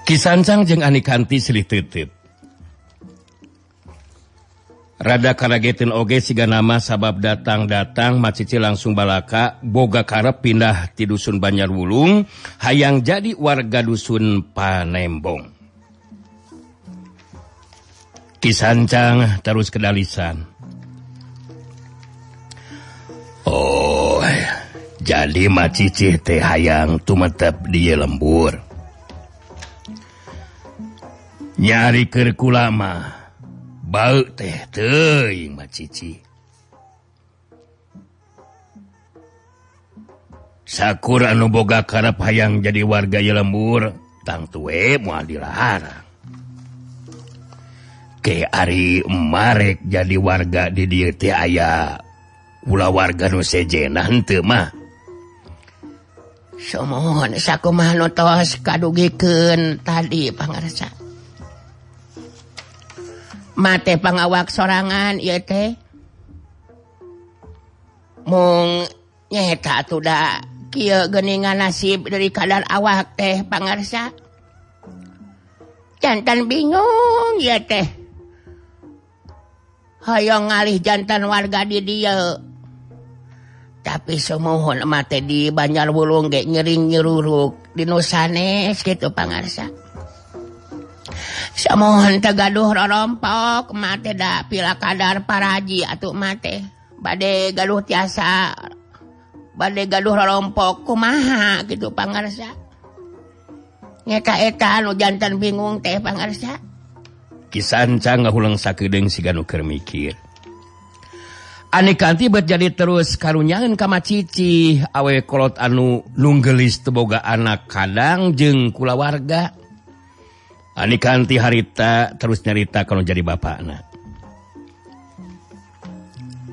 Ki Sancang jeung Anikanti silih teuteub. Rada karageteun oge siga nama sabab datang-datang Macici langsung balaka boga karep pindah ti dusun Banjarwulung hayang jadi warga dusun Panembong. Ki Sancang terus kedalisan. Oh, jadi Macici teh hayang tumetep di lembur. Nyari keur kula mah bau teh teuing Macici. Sakur anu boga karep hayang jadi warga ieu lembur, tangtu we moal dilarang. Ke ari marek jadi warga di dieu teh aya kulawarga nu sejenah henteu mah. Sumuhun sakumaha nu tos kadugikeun tadi pangarsa. Mate pangawak sorangan ieu teh. Mung nyeta atuh da kieu geuningan nasib dari kadar awak teh pangarsa. Jantan bingung ieu teh. Hoyong ngalih jantan warga di dieu. Tapi sumuhun mate di Banjarwulung ge nyering nyeruruk di nu sanes kitu pangarsa. Samohon teu gaduh rorompok mate da pila kadar paraji atuh mate bade gaduh tiasa bade gaduh rorompok kumaha kitu pangarsa. Nyeta eta anu jantan bingung teh pangarsa. Ki Sancang ngahuleng sakedeung siga nu keur mikir. Anikanti bet jadi terus karunyaeun ka Macici awe kolot anu nunggelis teu boga anak kadang jeung kulawarga. Anikanti harita terus nyarita kalau jadi bapakna.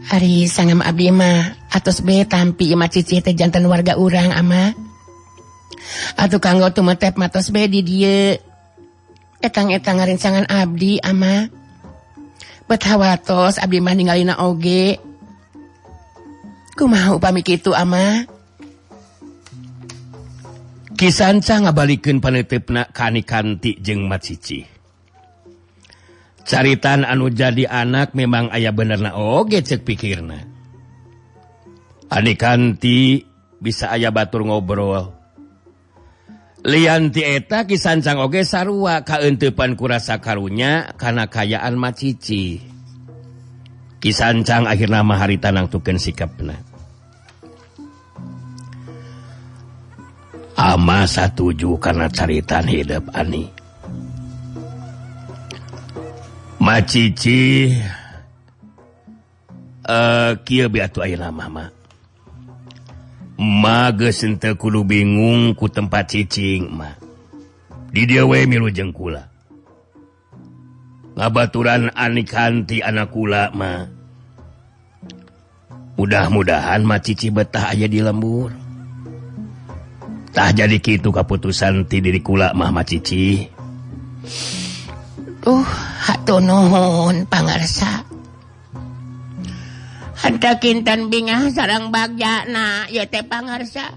Ari sangam abdi mah atos be tampi Macici teh jantan warga urang ama. Atuh kanggo tumetep matos be di dieu. Etang-etang ngarincangan abdi ama. Bet hawatos abdi mah ningalina oge. Kumaha upami kitu ama? Ki Sancang ngabalikeun paneuteup ka Anikanti jeung Macici. Caritan anu jadi anak memang aya benerna oge ceuk pikirna. Anikanti bisa aya batur ngobrol. Lian ti eta Ki Sancang oge sarua kaeuteupan ku rasa karunya kana kayaan Macici. Ki Sancang akhirna mah harita nangtukeun sikapna. Ama satuju karena caritan hidup ani. Macici kieu be atuh ayeuna mah ma. Ma geus henteu kudu bingung ku tempat cicing ma. Di dieu we milu jeung kula. Ngabaturan Anikanti anak kula ma. Mudah-mudahan Macici betah aya di lembur. Tah jadi kitu kaputusan ti diri kula mah Macici. Duh, hatur nuhun pangarsa. Henteu kinten bingah sareng bagjana ieu teh pangarsa.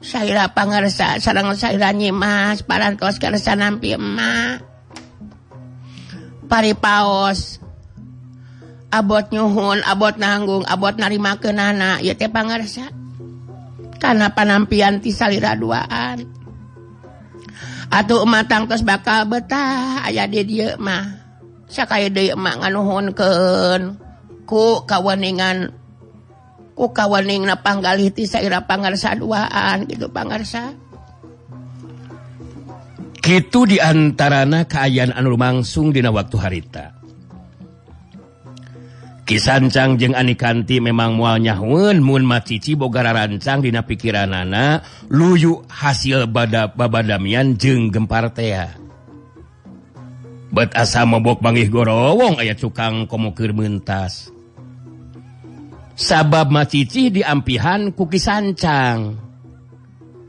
Saira pangarsa sareng saira nyimas parantos karsa nampi emak. Paripaos abot nyuhun, abot nanggung, abot narimakeunana ieu teh pangarsa. Karena panampian ti salira duaan. Atuh emak tangtos bakal betah aya di dieu mah. Sakaya deui emak nganuhunkeun ku kaweningan ku kaweningna panggalih ti saira pangarsa duaan kitu pangarsa. Kitu diantarana kaayaan anu lumangsung dina waktu harita. Ki Sancang jeung Anikanti memang moal nyahueun mun Macici boga rarancang dina pikiranana luyu hasil babadamian jeung gempar tea. Bet asa mobok bangih gorowong aya cukang komo keur meuntas. Sabab Macici diampihan ku Ki Sancang.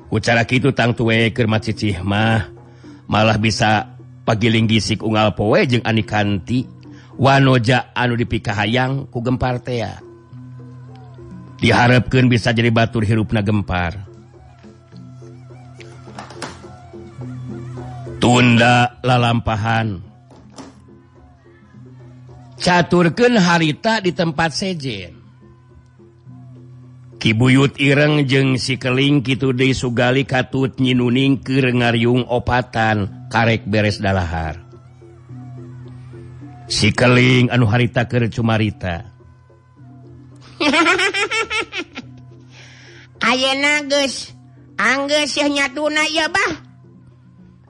Ku cara kitu tangtu we keur Macici mah malah bisa pagiling gisik unggal poe jeung Anikanti. Wanoja anu dipikahayang ku gempar tea. Diharapkeun bisa jadi batur hirupna gempar. Tunda lalampahan. Caturkeun harita di tempat sejen. Ki Buyut Ireng jeung si Keling kitu deui Sugali katut Nyi Nuning keur ngariung opatan karek beres dalahar. Si Keling anu harita keur cumarita. Ayeuna geus anggeus yeuh nyatuna ieu bah.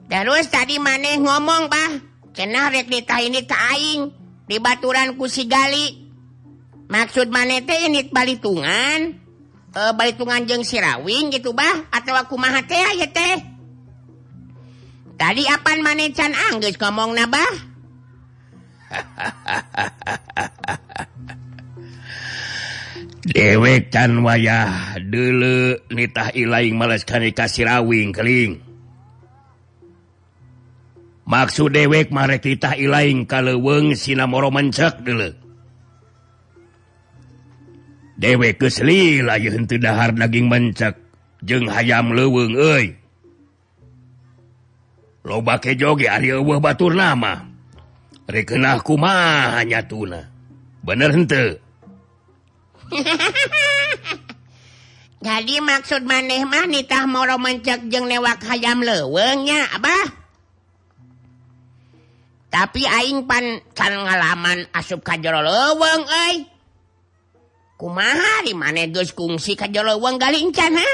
Terus tadi maneh ngomong bah, cenah rek nitah ini ka aing dibaturan ku si Gali. Maksud maneh teh ini balitungan, balitungan jeung si Rawing gitu bah, atawa kumaha teh aya teh? Tadi apan maneh can anggeus ngomongna bah? Dewek can wayah deuleu nitah ilaing males kana ka si Rawing Keling. Maksud dewek marek titah ilaing ka leuweung Sinamoro mencek deuleu. Dewek geus lila ieu henteu dahar daging mencek jeung hayam leuweung euy. Loba kejo ge ari eueuh baturna mah. Rek keunah kumaha nyatuna. Bener henteu? Jadi maksud maneh mah nitah moro mencek jeung newak hayam leuweung nya, Abah? Tapi aing pan can ngalaman asup ka jero leuweung euy. Kumaha di maneh geus kungsi ka jero leuweung gali encan ha?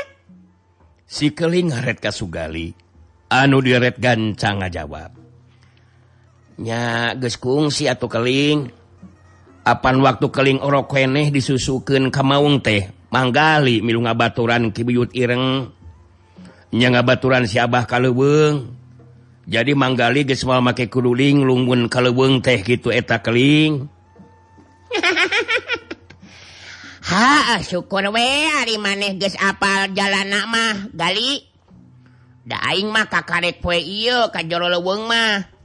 Si Keling ngaret ka Sugali, anu direret gancang ngajawab. Nya geus kungsi atuh Keling. Apan waktu Keling orok keneh disusukeun ka maung teh, Manggali milu ngabaturan Ki Buyut Ireng. Nya ngabaturan si Abah ka leuweung. Jadi Manggali geus moal make kuduling lunggun ka leuweung teh kitu eta Keling. Ha, syukur we ari maneh geus apal jalana mah, Gali. Da aing mah kakarek poe ieu ka jero leuweung mah.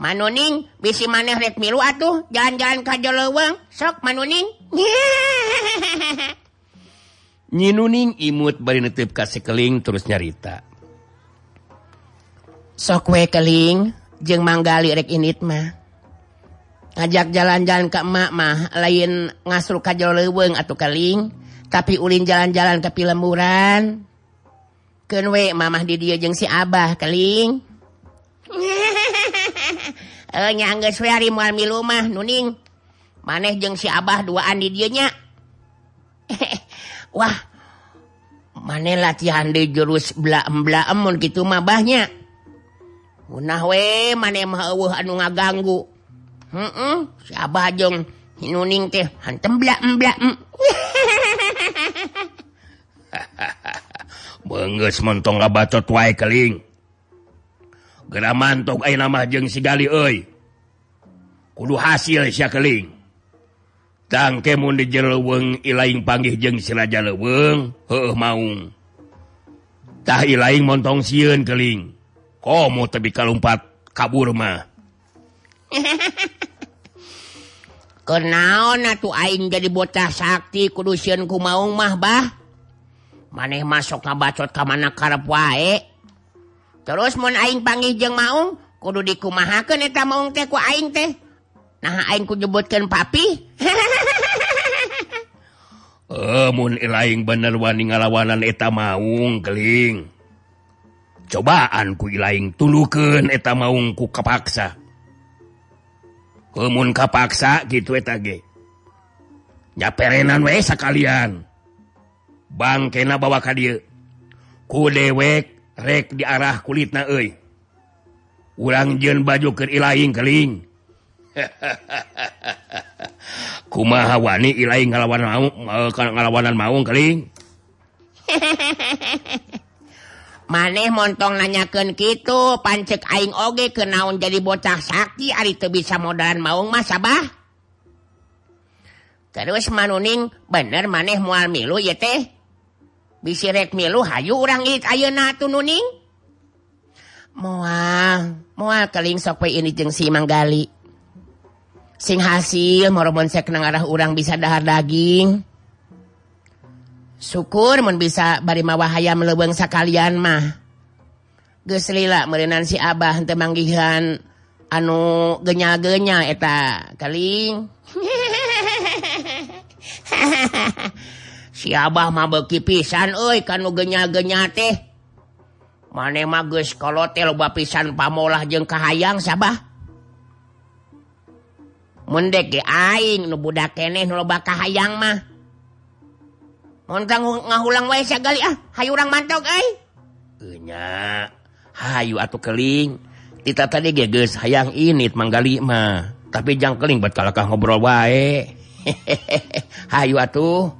Manuning, bisi maneh rek milu atuh jalan-jalan ka jero leuweung. Sok Manuning. Nyi Nuning imut bari neuteup ka si Keling terus nyarita. Sok we Keling jeung Manggali rek indit mah. Ngajak jalan-jalan ka emak mah lain ngasru ka jero leuweung atuh Keling, tapi ulin jalan-jalan ka pilemburan. Keun we mamah di dieu jeung si Abah Keling. Nya geus we ari moal milu mah Nuning. Maneh jeung si Abah duaan di dieu nya. Wah, maneh latihan deui jurus bla-em-bla-em mun kitu mah bah nya. Munah we maneh mah eueuh anu ngaganggu. Heeh, si Abah jeung Nuning teh hantem bla-em-bla-em. Beungeus montong ngabacot wae Keling. Geura mantog ayeuna mah jeung si Gali euy. Kudu hasil sia Keling. Tangke mun di jero leuweung ilaing panggih jeung si Raja Leuweung, heueuh maung. Tah ilaing montong sieun Keling. Komo tebi kalumpat kabur mah. Kunaon atuh aing jadi bocah sakti kudu sieun ku maung mah bah. Maneh masuk ngabacot ka mana karep wae. Terus mun aing panggih jeung maung kudu dikumahakeun eta maung teh ku aing teh. Nah aing ku nyebutkeun papi. Mun ilaing bener wani ngalawanan eta maung Keling. Cobaan ku ilaing tulukeun eta maung ku kapaksa. Mun kapaksa gitu eta ge. Nyaperenan we sakalian. Bangkena bawa ka dieu. Ku dewek rek diarah kulitna euy. Urang jeung baju keur ilaing Keling. Kumaha wani ilaing ngalawanan maung, ngalawanan maung Keling. Maneh montong nanyakeun kitu, pancek aing oge kunaon jadi bocah sakti ari teu bisa modalan maung mah sabah. Terus Manuning bener maneh moal milu ieu teh. Bisi rek milu hayu urang ieu ayeuna atuh Nuning. Moal, moal Keling sok we ini jeung si Manggali. Sing hasil moromon sek ngarah urang bisa dahar daging. Syukur mun bisa bari mawa hayam leuweung sakalian mah. Geus lila meureunan si Abah teu manggihan anu genyal-genyal eta keling. Si Abah mah beuki pisan euy kanu genyal-genyal teh. Maneh mah geus kolot teh loba pisan pamolah jeung kahayang sabah. Mun dek ge aing nu budak keneh nu loba kahayang mah. Montang ngahulang wae sagali ah, hayu urang mantog euy. Nya, hayu atuh keling. Tita tadi ge geus hayang init manggali mah, tapi jang keling bet kalakah ngobrol wae. Hayu atuh.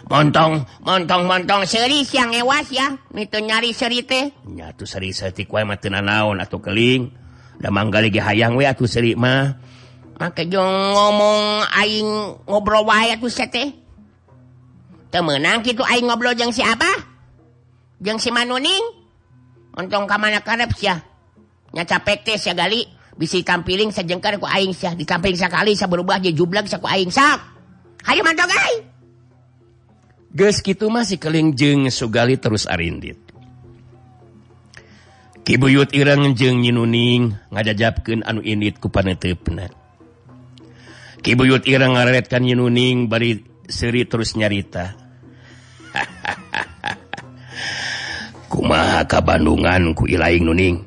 Montong, montong, montong seuri siang ewas ya, nu teu nyari seuri teh. Nya atuh seuri saeutik wae mah teu nanaon atuh keling. Da manggali ge hayang we atuh seuri mah. Make jeung ngomong aing ngobrol wae atuh sia teh. Teu meunang kitu aing ngobrol jeung si Abah. Jeung si Manuning. Montong ka mana karep sia. Nya capek teh sia gali, bisi tampiling sajengkar ku aing sia, ditampiling sakali sia berubah jadi jublag sia ku aing sok. Hayu mantog aing. Geus kitu mah si Keling jeung Sugali terus arindit. Ki Buyut Ireng jeung Nyi Nuning ngajajabkeun anu indit ku paneuteupeuna. Ki Buyut Ireng ngareretkan Nyi Nuning bari seuri terus nyarita. Kumaha kabandungan ku ilaing Nuning?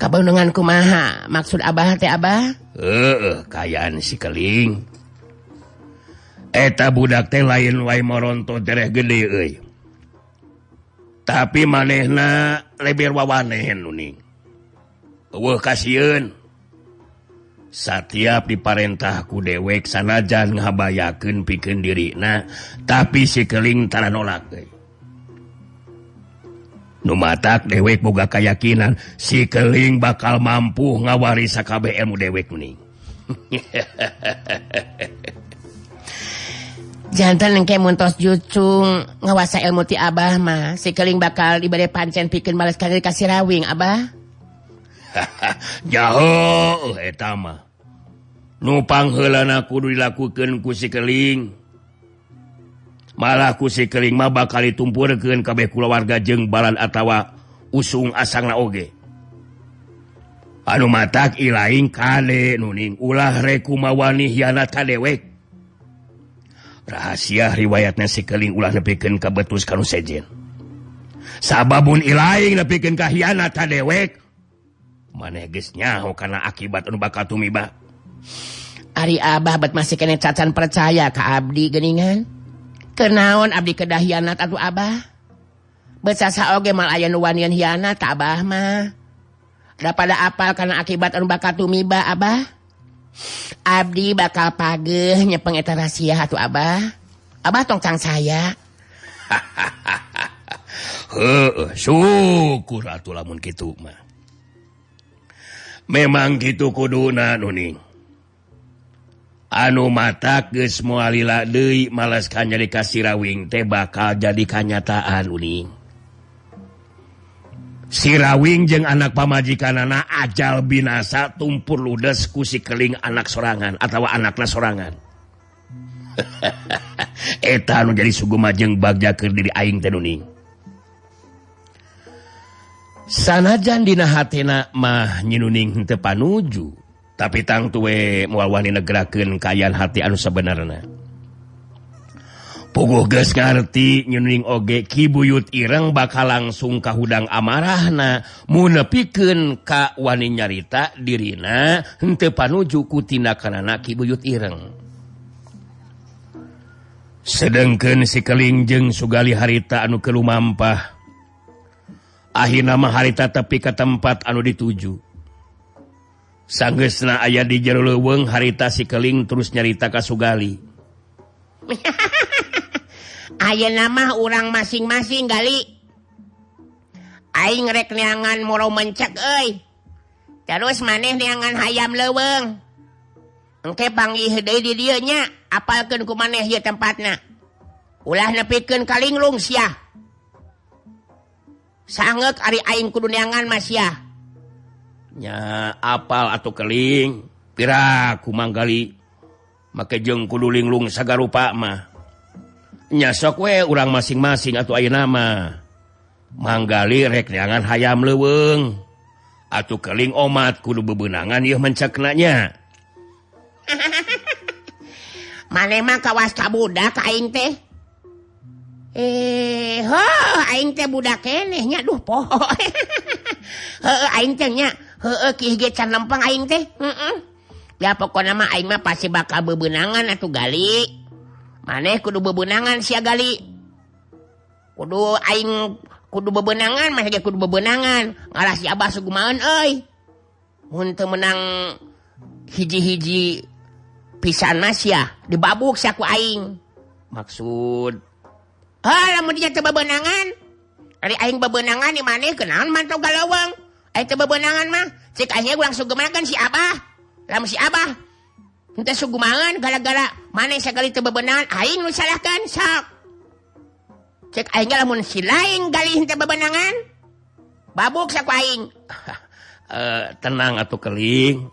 Kabandungan kumaha? Maksud Abah teh Abah? Heeh, kayaan si Keling. Eta budak teh lain wae moronto tereh gede euy. Tapi manehna leber wawanehen Nuning. Eueuh kasieun. Satiap diparentah ku dewek sanajan ngabayakeun pikeun dirina, tapi si Keling tara nolak euy. Nu matak dewek boga kayakinan si Keling bakal mampu ngawaris sakabeh ilmu dewek Nuning. Jantan engke mun tos jucung ngawasa ilmu ti Abah mah, si Keling bakal dibere pancen pikeun bales ka ka si Rawing Abah. Jaho eta mah. Nu pangheulana kudu dilakukeun ku si Keling. Malah ku si Keling mah bakal ditumpurkeun kabeh kulawarga jeung balan atawa usung asangna oge. Anu matak ilaing kade Nuning ulah reku mawani hianat ka dewek. Rahasia riwayatna si Keling ulah nepikeun ka betus kanu sejen. Sababun ilaing nepikeun ka hianat ka dewek, maneh geus nyaho kana akibat anu bakal tumiba. Ari Abah bet masih kene cacan percaya ka abdi geuningan. Kenaon abdi kedah hianat atuh Abah? Bet sasa oge mal aya nu wanian hianat ka Abah mah. Da pada apal kana akibat anu bakal tumiba Abah? Abdi bakal pageuh nyepeng eta rahasia atuh Abah. Abah tong cang saya. Heueuh, syukur atuh lamun kitu mah. Memang kitu kuduna Nuning. Anu matak geus moal lila deui malas kanyari ka si Rawing teh bakal jadi kanyataan Nuning. Si Rawing jeung anak pamajikanana ajal binasa tumpur ludes ku si Keling anak sorangan atawa anakna sorangan. Eta anu jadi sugumajeng bagja keur diri aing teh Nuning. Sanajan dina hatena mah Nyi Nuning henteu panuju, tapi tangtu we moal wani negerakeun kaayaan hati anu sabenerna. Puguh geus ngarti Nyi Nuning oge Ki Buyut Ireng bakal langsung kahudang amarahna mun nepikeun ka wani nyarita dirina henteu panuju ku tindakanana Ki Buyut Ireng. Sedengkeun si Keling jeung Sugali harita anu keur lumampah. Akhirna mah harita tepi ka tempat anu dituju. Sanggeusna aya di jero leuweung harita si Keling terus nyarita ka Sugali. Ayeuna mah urang masing-masing gali. Aing rek neangan moro mencek euy. Terus maneh neangan hayam leuweung. Engke panggih deui di dieu nya, apalkeun ku maneh ieu tempatna. Ulah nepikeun ka linglung sia. Sangeuk ari aing kudu neangan mah sia. Nya apal atuh Keling, piraku manggali make jeung kudu linglung sagarupa mah. Nya sok we urang masing-masing atuh ayeuna mah. Manggali rek neangan hayam leuweung. Atuh keling omat kudu bebenangan ieu mencekna nya. Maneh mah kawas ka budak aing teh. Heuh aing teh budak keneh nya duh poho. Heueuh aing teh nya, heueuh kieu ge can lempeng aing teh. Heeh. Ya pokona mah aing mah pasti bakal bebenangan atuh Gali. Maneh kudu bebenangan sia Gali. Kudu aing kudu bebenangan, mah ge kudu bebenangan. Ngalah si Abah sugumaeun euy. Mun teu menang hiji-hiji pisan mah sia dibabuk sia ku aing. Maksud heuh lamun dia teu bebenangan. Ari aing bebenangan di maneh kunaon mantau galawang. Aing teu bebenangan mah cek aing langsung sugumakeun si Abah. Lamun si Abah henteu sugumaeun gara-gara maneh sagali teu bebenangan aing nu salahkeun sok. Cek aing lamun si lain gali henteu bebenangan babuk saku aing. Tenang atuh keling.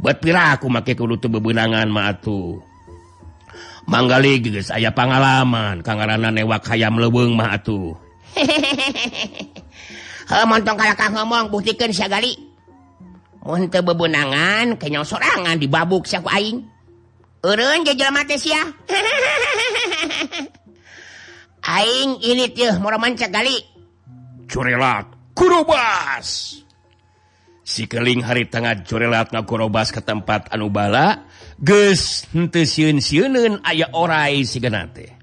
Buat pira aku make kudu teu bebenangan mah atuh. Manggali geus aya pangalaman kangarana newak hayam leuweung mah atuh. Heuh montong kalakah ngomong buktikeun sia Gali. Mun teu bebenangan kenyang sorangan dibabuk saku aing. Eureun ge jelema teh sia. Aing ini teh moro mancak Gali. Curelat kurobas. Si keling hari tengah curelat ngakurobas ke tempat anu bala geus henteu sieun-sieuneun aya orai sigana teh.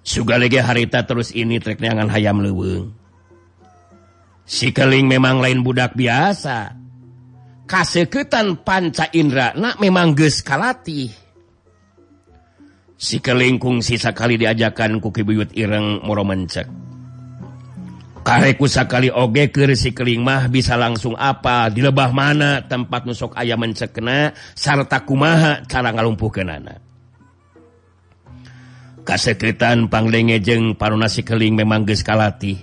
Sugale ge harita terus ini trek neangan hayam leuweung. Si keling memang lain budak biasa. Kaseukeutan panca indrana memang geus kalatih. Si keling kungsi sakali diajakan ku Ki Buyut Ireng moro mencek. Kareku sakali oge keur si keling mah bisa langsung apa di lebah mana tempat nu sok aya mencekna sarta kumaha cara ngalumpuhkeunana. Kaseukeutan panglenge jeung parona si keling memang geus kalatih.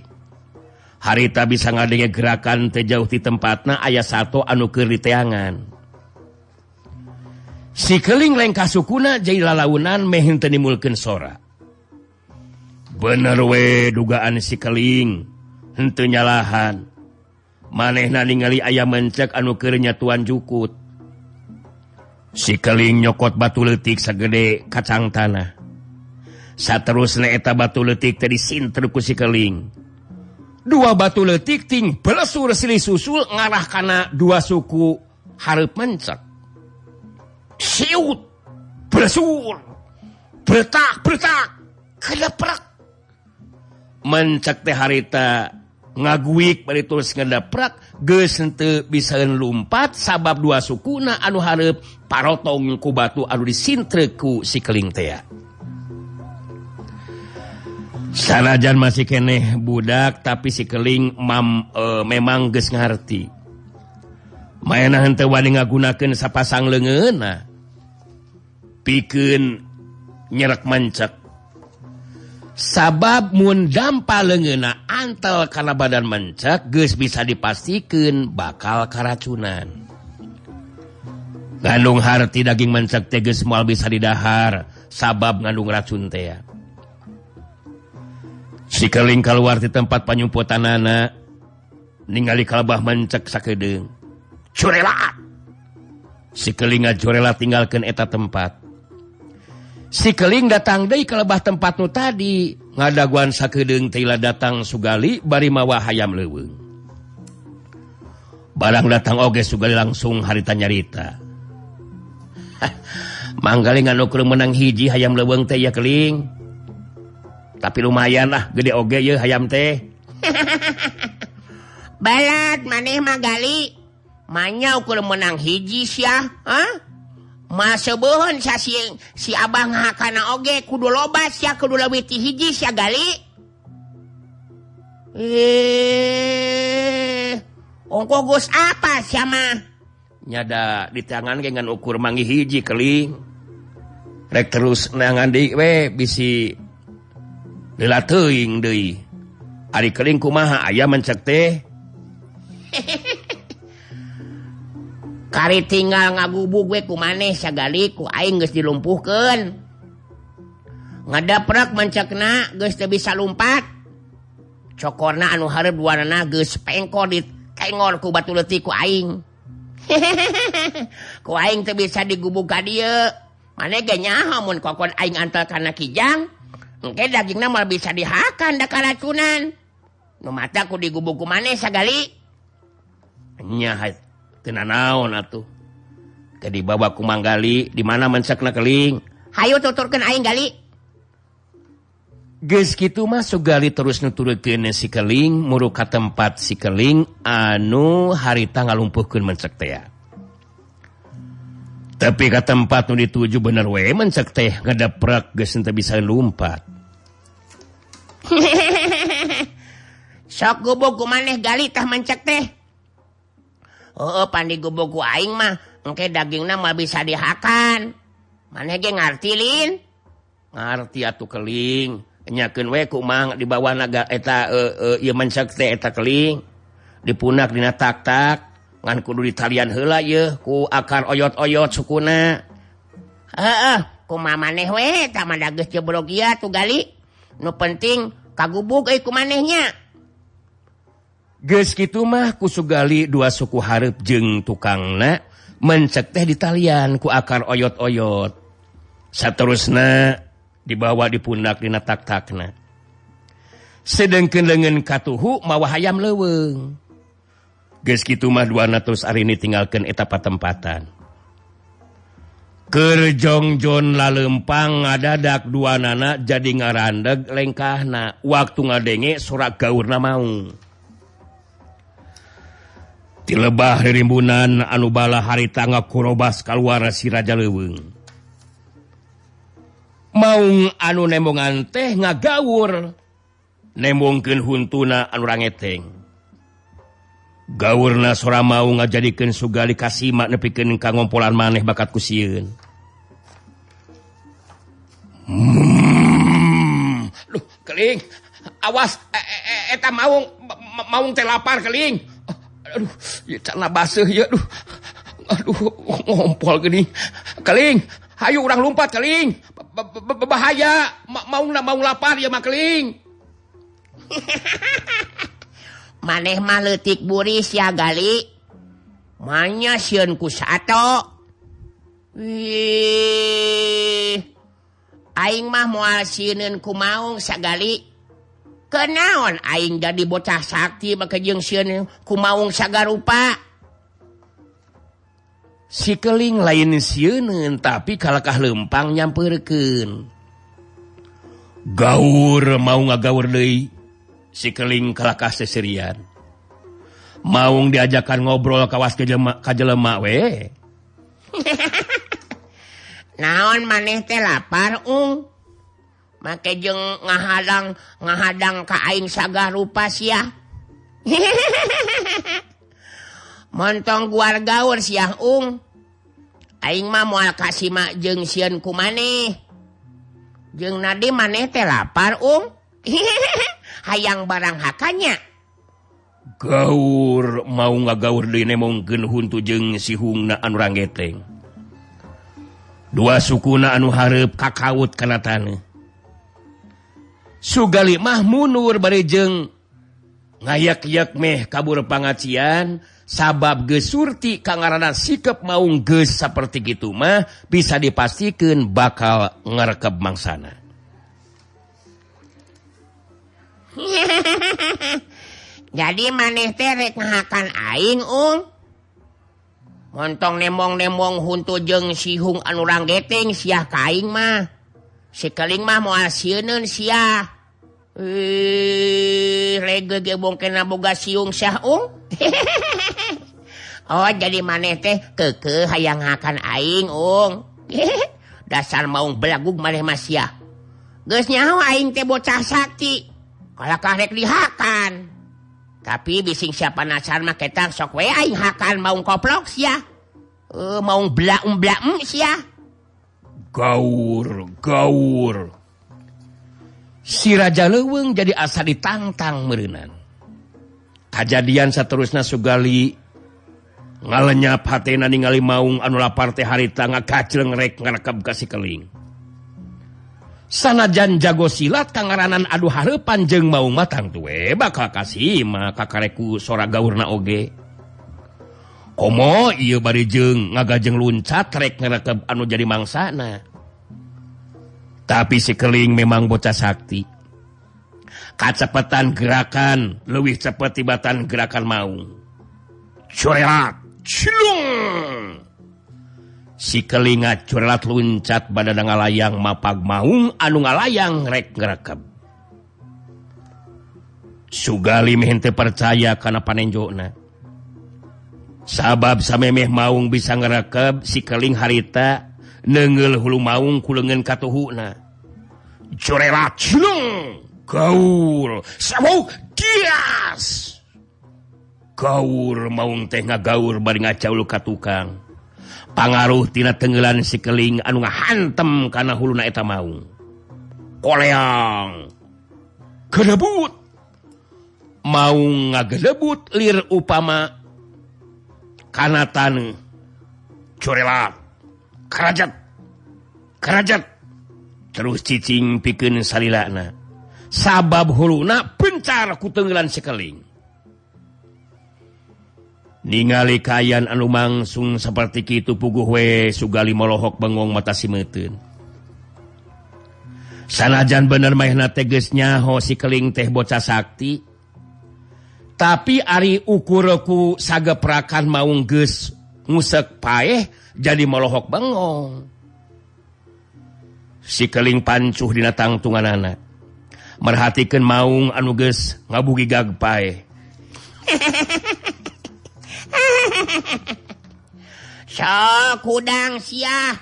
Harita bisa ngadenge gerakan teu jauh ti tempatna aya sato anu keur diteangan. Si keling lengkah sukuna jadi lalaunan meh henteu nimulkeun sora. Bener we dugaan si keling henteu nyalahan. Manehna ningali aya mencek anu keur nyatuan jukut. Si keling nyokot batu leutik sagede kacang tanah. Saterusna eta batu leutik teh disinter ku si keling. Dua batu leutik ting belesur silih susul ngarah kana dua suku hareup mencek. Siut, belesur, bretak, bretak, kedeprak. Mencek teh harita ngaguik bari terus ngedeprak, geus henteu bisaeun lumpat sabab dua sukuna anu hareup parotong ku batu anu disintrek ku si keling teh. Sanajan masih keneh budak tapi si keling memang geus ngarti. Maena henteu wani ngagunakeun sapasang leungeunna. Pikeun nyerek mencek. Sabab mun dampa leungeunna antel kana badan mencek geus bisa dipastikeun bakal karacunan. Ngandung harti daging mencek teh geus moal bisa didahar sabab ngandung racun teh. Si keling keluar di tempat panyumputanana ningali kalebah mencek sakedeung. Curelat. Si keling ngacurelat tinggalkeun eta tempat. Si keling datang deui ka lebah tempat nu tadi, ngadaguan sakedeung teh datang Sugali bari mawa hayam leuweung. Barang datang oge Sugali langsung harita nyarita. Manggali ngan ukur menang hiji hayam leuweung teh ya keling. Tapi lumayan lah gede oge ye hayam teh. Balat maneh mah Gali. Manya ukur menang hiji sia, hah? Maseubeun si, si Abah ngahakana oge kudu loba sia kudu leuwih ti hiji sia Gali. Ongko geus apa sia mah? Nyada di tangan ge ngan ukur manggih hiji keling. Rek terus neangan deui we bisi lila teuing deui. Ari keling kumaha aya mencek teh? Kari tinggal ngagubug we ku maneh sagali ku aing geus dilumpuhkeun. Ngadaprek mencekna geus teu bisa lumpat. Cokorna anu hareup duanana geus pengkor ditengor ku batu leutik ku aing. Ku aing teu bisa digubug ka dieu. Maneh ge nyaho mun kokon aing antel kana kijang, engke dagingna moal bisa dihakan da karacunan. Nu mata ku digubug ku maneh sagali. Nya teu nanaon atuh. Teu dibawa ku Manggali, di mana mencekna keling? Hayu tuturkeun aing gali. Geus kitu mah Sugali terus nuturkeun si keling muru ka tempat si keling anu harita ngalumpuhkeun mencek teh. Tapi ka tempat nu dituju bener we mencek teh ngedeprak geus teu bisa lumpat. Sok gubug ku maneh gali tah mencek teh. Heueuh pan digubug ku aing mah engke dagingna moal bisa dihakan. Maneh ge ngarti lin? Ngarti atuh keling. Nyakeun we ku mang di bawah naga eta ieu mencek teh eta keling dipunak dina tak-tak ngan kudu ditalian heula yeuh ku akar oyot-oyot sukuna. Heeh, kumaha maneh we eta mah da geus jebrog ieu atuh gali. Nu penting kagubug euy ku manehnya. Geus kitu mah ku Sugali dua suku hareup jeung tukangna mencek teh ditalian ku akar oyot-oyot. Saterusna dibawa di pundak dina tak-takna. Sedengkeun leungeun katuhu mawa hayam leuweung. Geus kitu mah duana terus arini tinggalkeun eta patempatan. Keur jongjon lalempang ngadadak duanana jadi ngarandeg lengkahna waktu ngadenge sorak gaurna maung. Ti lebah ririmbunan anu bala harita ngakurobas kaluar si Raja Leuweung. Maung anu nembongan teh ngagaur nembongkeun huntuna anu rangeteng. Gaurna sora maung ngajadikeun Sugali kasima nepikeun ka ngompolan maneh bakat ku sieun. Duh, keling. Awas eta maung maung teh lapar keling. Aduh, ieu cana baseuh ieu aduh. Aduh, ngompol geuning. Keling, hayu urang lumpat keling. Bahaya, maungna maung lapar ieu mah keling. Maneh mah leutik buris ya gali. Manya sieun ku sato. Wih. Aing mah moal sieuneun ku maung sagali. Kenaon aing jadi bocah sakti make jeung sieun ku maung sagarupa. Si keling lain sieuneun tapi kalakah lempang nyampeurkeun. Gaur mau ngagaur deui. Si keling kalakah seserian. Maung diajakan ngobrol kawas ka jelema we. Naon maneh teh lapar ung? Make jeung ngahadang ka aing sagarupa sia. Montong guar gaur siah ung. Aing mah moal kasima jeung sieun ku maneh. Jeung nadi maneh teh lapar ung. Hayang barang hakanya. Gaur mau ngagaur deui nemongkeun huntu jeung sihungna anu ranggeteng. Dua sukuna anu hareup kakaut kana taneuh. Sugali mah mundur bari jeung ngayak-yak meh kabur pangacian sabab geus surti kangaranna sikep maung geus saperti kitu mah bisa dipastikeun bakal ngarekeb mangsana. Jadi maneh teh rek ngahakan aing ung. Montong nembong-nembong huntu jeung sihung anu ranggeteng siah ka aing mah. Si keling mah moal sieuneun siah. Lege ge bongkena boga siung siah ung. Oh jadi maneh teh keukeuh hayang ngahakan aing ung. Dasar maung belagug maneh mah siah. Geus nyaho aing teh bocah sakti. Kalakah rek dihakan. Tapi bising siapa nasar mah ketang sok we aing hakan maung koplok sia. Maung blaem-blaem sia. Gaur, gaur. Si Raja Leuweung jadi asa ditangtang meureunan. Kajadian saterusna Sugali ngalenyap hatena ningali maung anu lapar teh harita ngakacleng rek ngarekeb ka si keling. Sanajan jago silat kangaranan adu hareupan jeung maung mah tangtu we bakal kasima kakareku sora gaurna oge. Komo ieu bari jeung ngagajeng luncat rek ngerekeb anu jadi mangsana. Tapi si Keling memang bocah sakti. Kacepetan gerakan leuwih cepet tibatan gerakan maung. Corelat, cilung. Si Keling ngacorelat luncat badana ngalayang mapag maung anu ngalayang rek ngerekeb. Sugali meh henteu percaya kana panenjona. Sabab samemeh maung bisa ngerekeb si Keling harita neungeul hulu maung ku leungeun katuhuna. Corelat, cilung. Gaur, sawuk, kias. Gaur maung teh ngagaur bari ngacaul ka tukang. Pangaruh tina tenggelan si Keling anu ngahantem kana huluna eta maung. Koleang. Gedebut. Maung ngagedebut lir upama kana taneuh. Corelat. Karajat. Karajat. Terus cicing pikeun salilana. Sabab huluna pencar ku tenggelan si Keling. Ningali kayan anu mangsung saperti kitu puguh we Sugali molohok bengong mata simeuteun. Sanajan bener maehna teh geus nyaho si Keling teh bocah sakti. Tapi ari ukur ku sageprakan maung geus ngusek paeh jadi molohok bengong. Si Keling pancuh dina tangtunganana. Merhatikeun maung anu geus ngabugigag paeh. Sok hudang sia.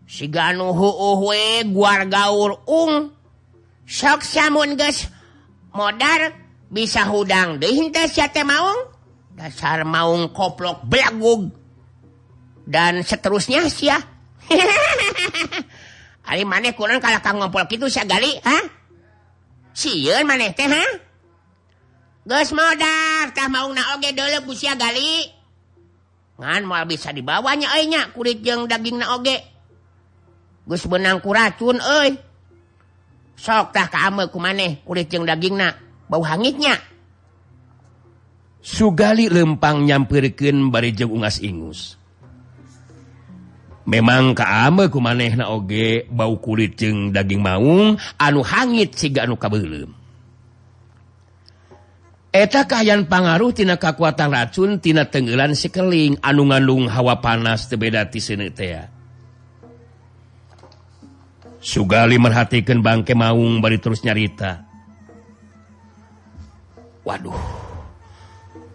Siga nu heueuh we guar gaur ung. Sok samun geus modar bisa hudang deui henteu sia teh maung. Dasar maung koplok belagug. Dan seterusnya sia. Ari maneh kunaon kalah ka ngompol kitu sia Gali, ha? Sieun maneh teh, ha? Geus modar tah maungna oge deuleuh ku sia Gali. Ngan moal bisa dibawanya euy nya kulit jeung dagingna oge. Geus beunang ku racun euy. Sok tah kaameu ku maneh kulit jeung dagingna bau hangitnya. Sugali lempang nyampeurkeun bari jeung ungas-ingus. Memang kaameu ku manehna oge bau kulit jeung daging maung anu hangit siga anu kabeuleum. Eta kahayan pangaruh tina kakuatan racun tina tenggelan si Keling anu ngandung hawa panas teu beda ti seuneu tea. Sugali merhatikeun bangke maung bari terus nyarita. Waduh,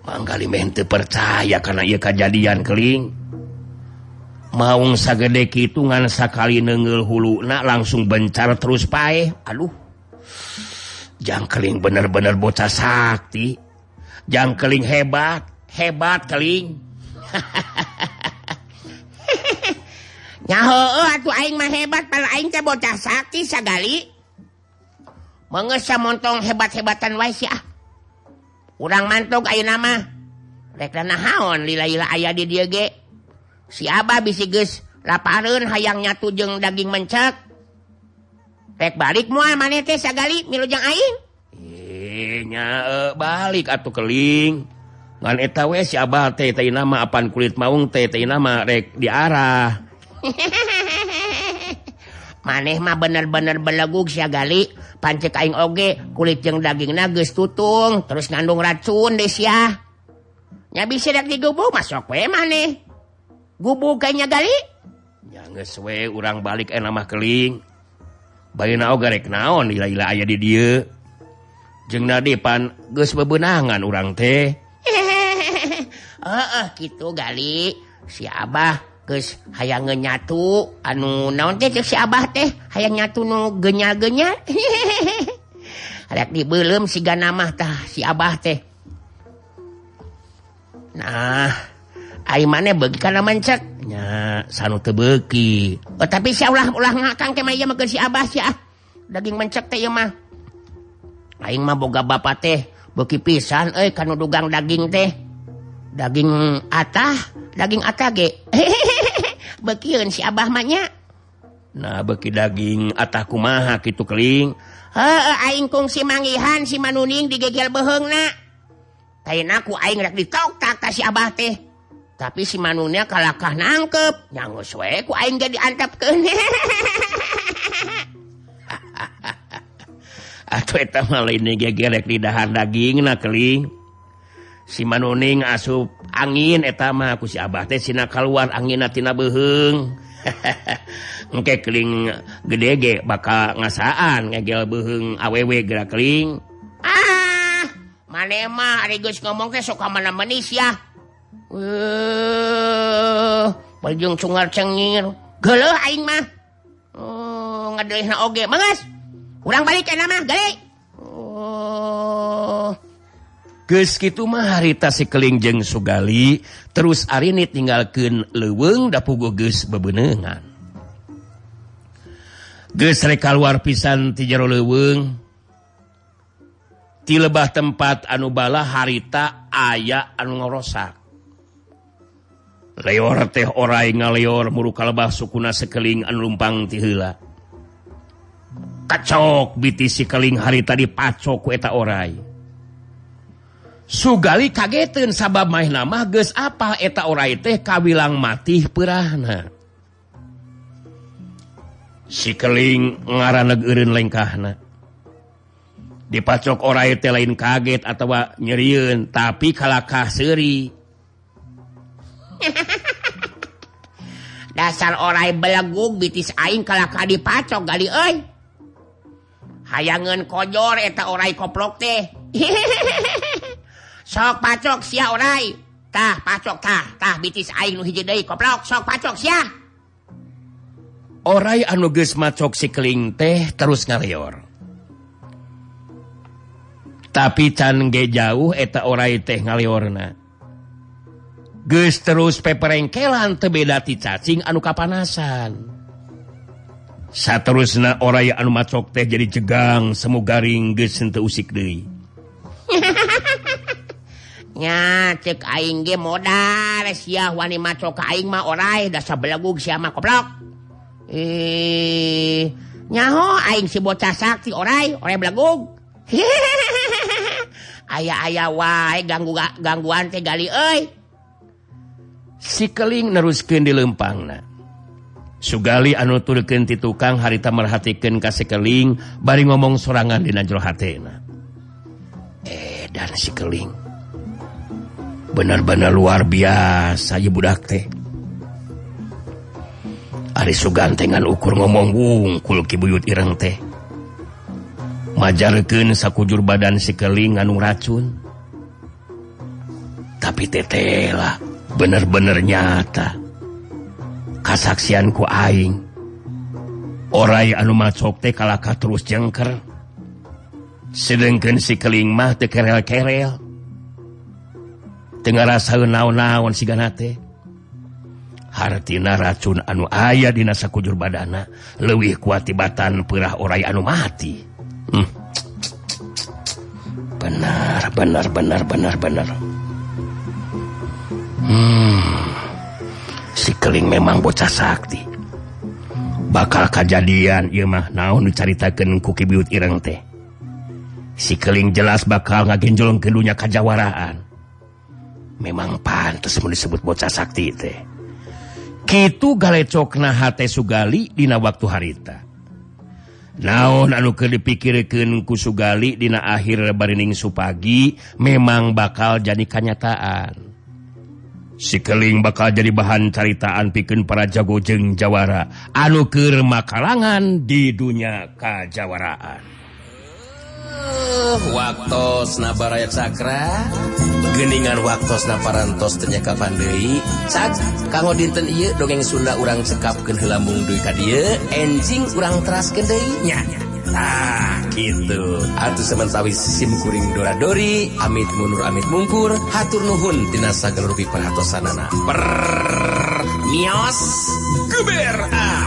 Manggali meh teu percaya kana ieu kajadian Keling. Maung sagede kitu ngan sakali neungeul huluna langsung bencar terus paeh. Aduh. Jangkeling bener-bener bocah sakti. Jangkeling hebat, hebat Keling. Nya heueuh atuh aing mah hebat, pala aing teh bocah sakti sagali. Meungeus samontong hebat-hebatan wae sia. Urang mantog ayeuna mah. Rek nahaon lila-lila aya di dieu ge. Si Abah bisi geus lapareun hayang nyatu jeung daging mencek. Rek balik moal maneh teh sagali milu jeung aing. Nya balik atuh Keling. Ngan eta we si Abah teh teh nama apan kulit maung teh teh nama rek diarah. Maneh mah bener-bener belegug sia Gali. Pancek aing oge kulit jeung dagingna geus tutung terus ngandung racun deh sia. Nya bisa rek digubug masuk we maneh. Gubug kayaknya Gali. Nya geus we urang balik enak mah Keling. Bayeuna oge rek naon lila-lila aya di dieu. Jeung nadi pan geus bebeunangan urang teh. Heeh kitu Gali. Si Abah geus hayang nyatu anu naon teh ceuk si Abah teh hayang nyatu nu genyal-genyal. Rek dibeuleum siga namah tah si Abah teh. Nah, ai maneh beuki kana mencek? Nya sanu teu beuki. Oh, tapi sia ulah ngakang teh mah ieu mah si Abah sia. Daging mencek teh ieu mah. Aing mah boga bapa teh beuki pisan euy kanu dugang daging teh. Daging atah ge. Beukieun si Abah mah nya. Nah beuki daging atah kumaha kitu keling. Heueuh aing kungsi manggihan si Manuning digegel beuheungna. Tayna ku aing rek ditoktak ka si Abah teh. Tapi si Manuningna kalakah nangkep. Nya geus we ku aing ge diantepkeun. Atuh eta mah lain gegel rek didahar dagingna keling. Si Manuning asup angin eta mah ku si Abah teh sina kaluar anginna tina beuheung. Engke keling gede ge bakal ngasaan ngegel beuheung awewe geura keling. Ah, maneh mah ari geus ngomong teh sok ka mana manis ya. Bajung cungar cengir. Geuleuh aing mah. Oh, ngadeulihna oge. Manggas. Urang balik kana mah, geulik. Oh. Geus kitu mah harita si Keling jeung Sugali terus arini tinggalkeun leuweung da puguh geus bebeunengan. Geus rek kaluar pisan ti jero leuweung. Ti lebah tempat anu bala harita aya anu ngorosak. Leor teh orai ngaleor muru kalebah sukuna sekeling anu lumpang ti heula. Kacok biti si Keling harita dipacok ku eta orai. Sugali kageteun sabab maehna mah geus apal eta orai teh kawilang matih peurahna. Si Keling ngaraneg eureun lengkahna. Dipacok orai teh lain kaget atawa nyerieun tapi kalakah seuri. Dasar orai belegug bitis aing kalakah dipacok gali euy. Hayangeun kojor eta orai koplok teh. Sok pacok sia orai. Tah pacok tah, tah bitis aing nu hiji deui koplok sok pacok sia. Orai anu geus macok si Keling teh terus ngaleor. Tapi can ge jauh eta orai teh ngaleorna. Geus terus peperengkelan teu beda ti cacing anu kapanasan. Saterusna orai anu macok teh jadi jegang semu garing geus henteu usik deui. Nya cek aing ge modar sia wani macok ka aing mah orai dasar belegug sia mah koplok. Nyaho aing si bocah sakti orai, orai belegug. Aya-aya wae gangguan teh gali euy. Si Keling neruskeun di leumpangna. Sugali anu turkeun ti tukang harita merhatikeun ka si Keling bari ngomong sorangan dina jero hatena. Dan si Keling benar-benar luar biasa ieu budak teh. Ari sugantengan ukur ngomong wungkul Ki Buyut Ireng teh. Majarkeun sakujur badan si Keling anu racun. Tapi teteh lah bener-bener nyata. Kasaksian ku aing. Orai anu macok teh kalakah terus jengker. Sedengkeun si Keling mah teu kerel-kerel. Teu ngarasaeun naon-naon sigana teh. Hartina racun anu aya dina sakujur badana leuwih kuat tibatan peurah orai anu mati. Benar, benar, benar, benar, benar. Si Keling memang bocah sakti. Bakal kajadian ieu mah naon dicaritakeun ku Ki Buyut Ireng teh. Si Keling jelas bakal ngagenjolongkeun dunya kajawaraan. Memang pantes mun disebut bocah sakti teh. Kitu galecokna hate Sugali dina waktu harita. Naon anu keur dipikirkeun ku Sugali dina akhir barining supagi memang bakal jadi kanyataan. Si Keling bakal jadi bahan caritaan pikeun para jago jeung jawara anu keur makalangan di dunya kajawaraan. Waktosna baraya cakra geuningan waktosna parantos teu nyakapan deui cak kanggo dinten ieu dongeng Sunda urang cekapkeun heula mung deui ka dieu enjing urang teraskeun deui nya. Tah kitu atuh samentawis sim kuring dora dori amit mundur amit mungkur hatur nuhun tina sagala rupi perhatosanana per mios geber ah.